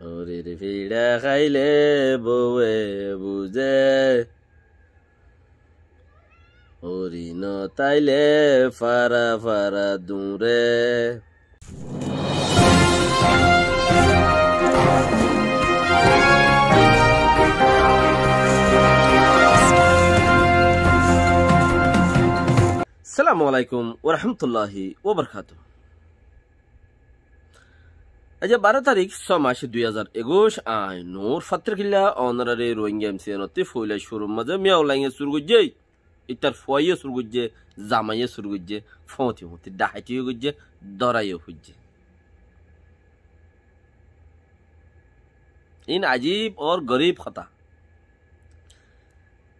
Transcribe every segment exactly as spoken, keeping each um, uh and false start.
Urir fiça háile bouwe buzé, uri no táile fara fara duré. Assalamu alaikum wa rahmatullahi wa barakatuhu. Aijja baró tarík, só mac, dui házar ekuic, añí Nur Fattorkilla, ónorare Rohingya M C N ottú foila cúrur mazé Miyaulainge sur goijjé, ítar fuaye sur goijjé, zamaye sur goijjé, fóti fóti dhahaiti goijjé, dórai foijjé. Iín ajib or gorib hotá.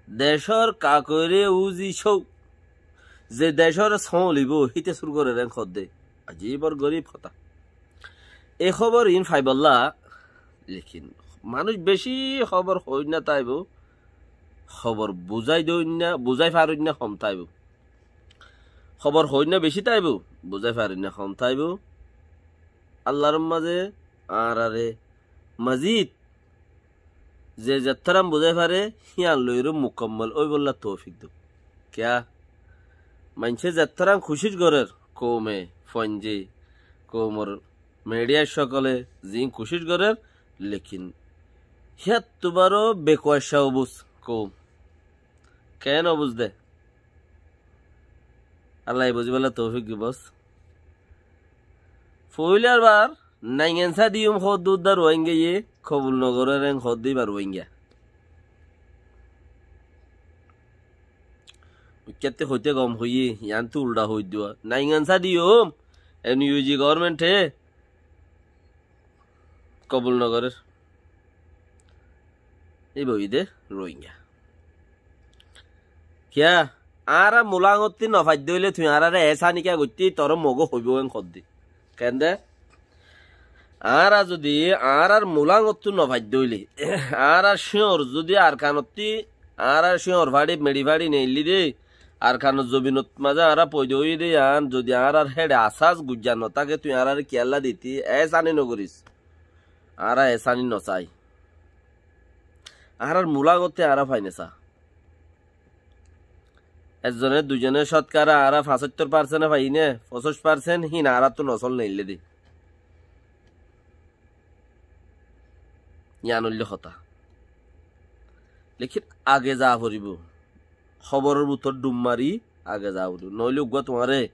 Decór kakoire uzi cóu, ze decóre sólibo, híte sur gorer en hoddé. Ajib or gorib hotá. E hóbor iín faibolla, lekin manúic beci hóbor hoóinna táibo, hóbor buzái doinna, buzái faroinna hom táibo. Hóbor hoóinna beci táibo, buzái faroinna hom táibo. Allar mazé añárare mazid ze zettóran buzái fare, híyan loiyóre mukammal óibolla toufik douk. Kiyá? Maincé zettóran kucíc gorér, koume, fuainje, koumor midhiyar sókole ziín kucíc gorér, lekin híyattú baró bekuaccá obuz koum. Keén obuz dé? Allaye buzíbolla toufik dibós. Foilar bar naingan sá diyum hoódde uddá Ruáingaye kobul nogorér en hoódde íba Ruáinga. Uikkátte hoité gom hoiyé, yiántu uldha hoóidduwa. Naingan sá diyum, N U G government e kobul nogorér. Íba óilde Ruáinga. Kiyá? Añára mulangottí nofaidde óile tui añárare esáni kiyá goittí, toré mogó hoibóu en hoddí. Kende? Añára zudi añárar mulangottú nofaidde óile, añárar cíñor zudi Arkanottí, añárar cíñor façi, meçi façi neillí dé, Arkanor zobinot mazé añára foida óiyi dé yián, zudi añárar héçe asás gujja notáke, tui añárare kiyólla dití, esáni nogoris. Añára esáni nosai. Añárar mulangottí añára faine sá. Ezzone duizone cótkara añára fañsóttor parsene faiyíne, foñsíc parsen híin añáráttu nosól neillé dé. Yián óilde hotá. Lekin age zaa foribóu. Hóboror bútore dhum mari age zaa foribóu. Noóile uggúa tuáñre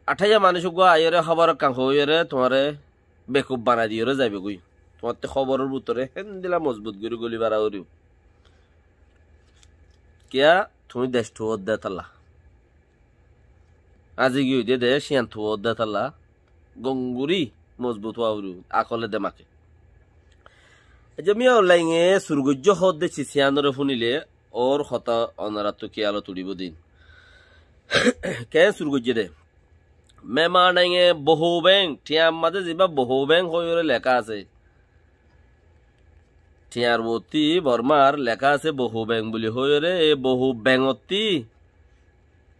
atháiya manúic uggúa aiyóre hóbor ekkán hoóiyoré tuáñre bekuf banai diyoré zaibogói. Tuáñtte hóboror bútore héndila mozbut gorí goli bara foribóu. Kiyá? Tuñí dec thuódde tálla. Azi giyói dé dec, cíyan thuódde tálla. Gom gorí mozbut ówa foribóu, akole demake. Aijja Miyaulainge sur goijjé hoódde cis yíanoré fúnile, ór hotá onoráttu kiyalot uçíbou din. Keén sur goijjé dé? Mema Nainge Bohubeng, thiañ mazé zibá Bohubeng hoiyóre leká asé. Thiañr uottí Bormar leká asé Bohubeng buli hoiyóre, e Bohubengottí,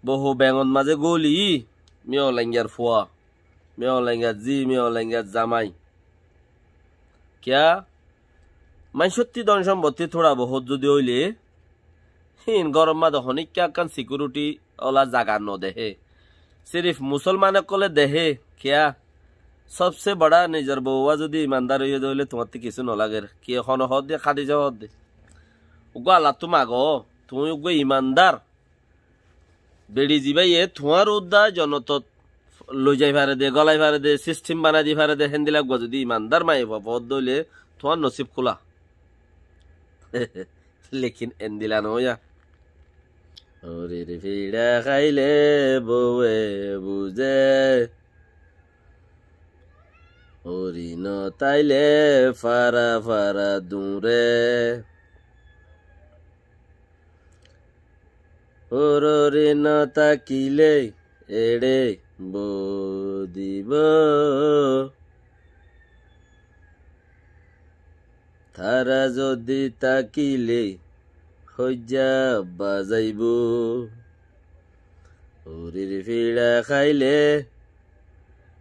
Bohubengot mazé góli, Miyaulaingar fua, Miyaulaingar zí, Miyaulaingar zamai. Kiyá? Maincótti don sombottí tuñça bohút zudi óile, híin góror mazé honíkka ekkán sikiuriti ola zaga nodehé. Sirif musolman ókkole dehé, kiyá? Sobse bora nizor bouwa zudi imandar óiye dé óile tuáñtte kissú nolager. Kiyé hone hoódde, Hádija hoódde. Uggúa Allattú mago, tuñí uggúa imandar. Beçi zibáye tuáñr uddá jonotot loizai fare dé, gólai fare dé, sistem banai di fare dé, héndila uggúa zudi imandar maiyafua foódde óile tuáñr nosib kúla. Lekin endila noóiya. Urir fiça háile bouwe buzé, uri no táile fara fara duré. Urori no tákile eçe bou dibou. Tara zodi tákile hoijja bazaibou. Urir fiça háile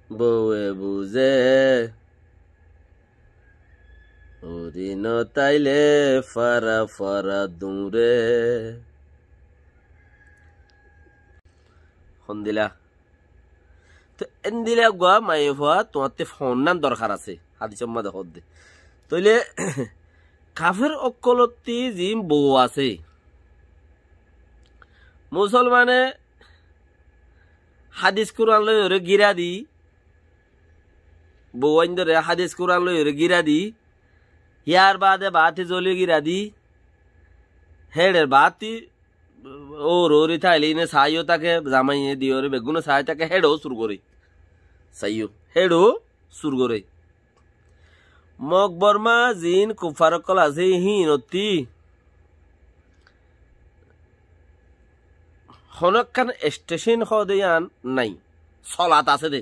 bouwe buzé. Zin táile fara fara dure. Hondila. Toi endila eggúa maiyafua tuáñtte fonnán dorhar asé, hádisor mazé hoódde. Tóile kafer ókkolótti ziín bou asé, musolmane hádis Kuran loiyóre gíra di, bou aindóre hádis Kuran loiyóre gíra di, yárbaade baátti zoli gíra di, héçer baátti óur óuri táile ine saáiyo táke, zamaiye diyóre beggúne saái táke, héçeó sur goré. Saáiyo, héçeó sur goré. Mog Borma ziín kuffar ókkol asé híinottí honókkan estecin hoóde yían nái. Solat asé dé.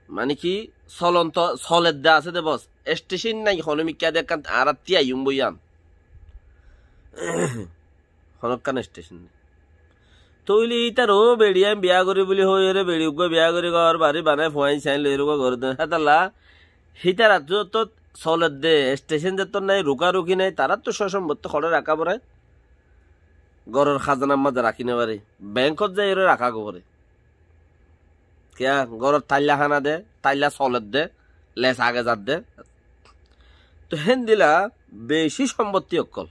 Mani ki, solonto, soledde asé dé bos. Estecin nái, honómikká dé ekkán añára tíaiyum bóiyan. Honókkan estecin nái. Tóile ítaró beçi aññí biyá gorí buli hoiyóre, beçi uggúa biyá gorí gór barí banai fuain sain loiyóre uggúa gorí den. Hétalla hítarattú tó soledde, estecin zettót nái, rukáruki nái, taráttu sócombottí hoçé raká foré. Góror házanar mazé rakí nofaré, benkót zaiyóre raká foré. Kiyá, górot táilla hána de, táilla soledde, les age zadde. Toi héndila bicí sombottí ókkol.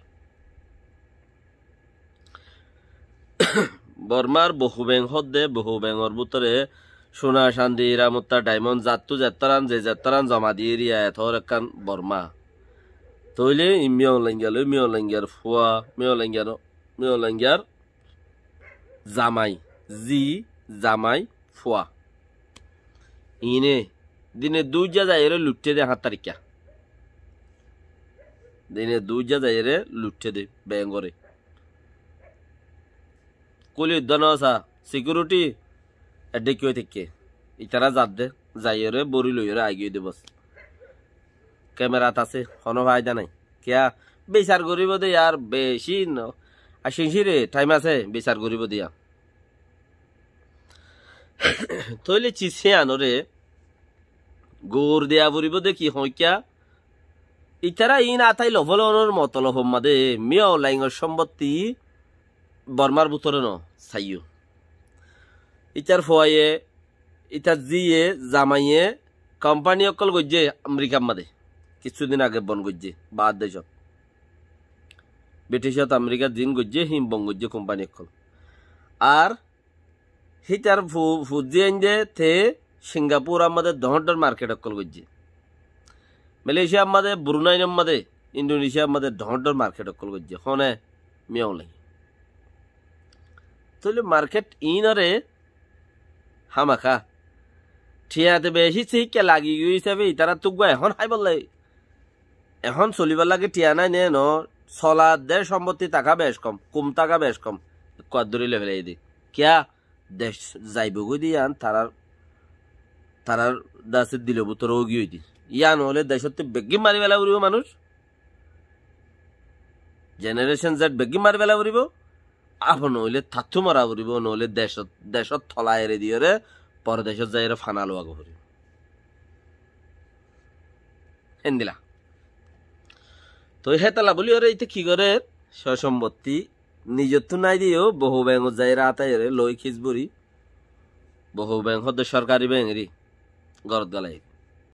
Bormar bohú beng hoódde, bohú bengor bútore suna, candi, hira, mutta, dhaimond, zattú zettóran, ze zettóran zoma diyé riya, etór ekkán Borma. Tóile i Miyong Lainga loi, Miyong Laingar fua, Miyong Laingar, Miyong Laingar zamai, zi, zamai, fua. Iíne dine duijja zaiyóre luiththé dé háñt tarikká. Dine duijja zaiyóre luiththé dé bengore. Kúli uddá no sa, sikiuriti eddé ki ói táikke. Itará zadde, zaiyóre bóri loiyóre aigiyói dé bos. Kemerat asé, honó faida nái. Kiyá, bisar goríbou dé yar, bicí no. Ar ciñciré thaim asé, bisar goríbou dé yar. Tóile cis híanoré gour deya foribóu dé ki hoóikka, itará iín átai lofólonor motolof hommá dé Miyong Laingor sombottí Bormár bútore no saiyó. Ítar fuaye, ítar zíye, zamaiye kompáni ókkol goijjé Amerikár mazé. Kissúdin age bon goijjé baár decót. Briticót Amerikát ziín goijjé, híin bon goijjé kompáni ókkol. Ar hítar fu-, fuazzí aindé te Singapurár mazé dhoóñr dhoóñr market ókkol goijjé. Malaysiar mazé, Brunainor mazé, Indonesiar mazé dhoóñr dhoóñr market ókkol goijjé. Hone? Miyong Laing. Tóile market iínoré hámaká. Thiañ te beci cíkka lagi giyói hísafe itaráttu uggúa ehón háibolla, ehón solibár lagi thiañ nái né no, solar de sombottí táka bec kom, kum táka bec kom. Ekkuwar dóri loi félai dé. Kiyá? Dec zaibou goi dé yían tarár, tarár dase dilor bútore ói giyói dé. Yían óile decóttu beggín mari fela foribóu manúic. Generation Z beggín mari fela foribóu. Abo noóile tattú mora foribóu, noóile decót, decót tola eri diyoré pore decót zaiyóre fana lowa goi foribóu. Héndila. Toi hétalla buli óre íte ki gorér? Só sombottí nizottú nái diyó, bohú bengot zaiyóre átaiyóre loi kis buri. Bohú beng hoódde sorkari beng eri. Górot galaiyóre.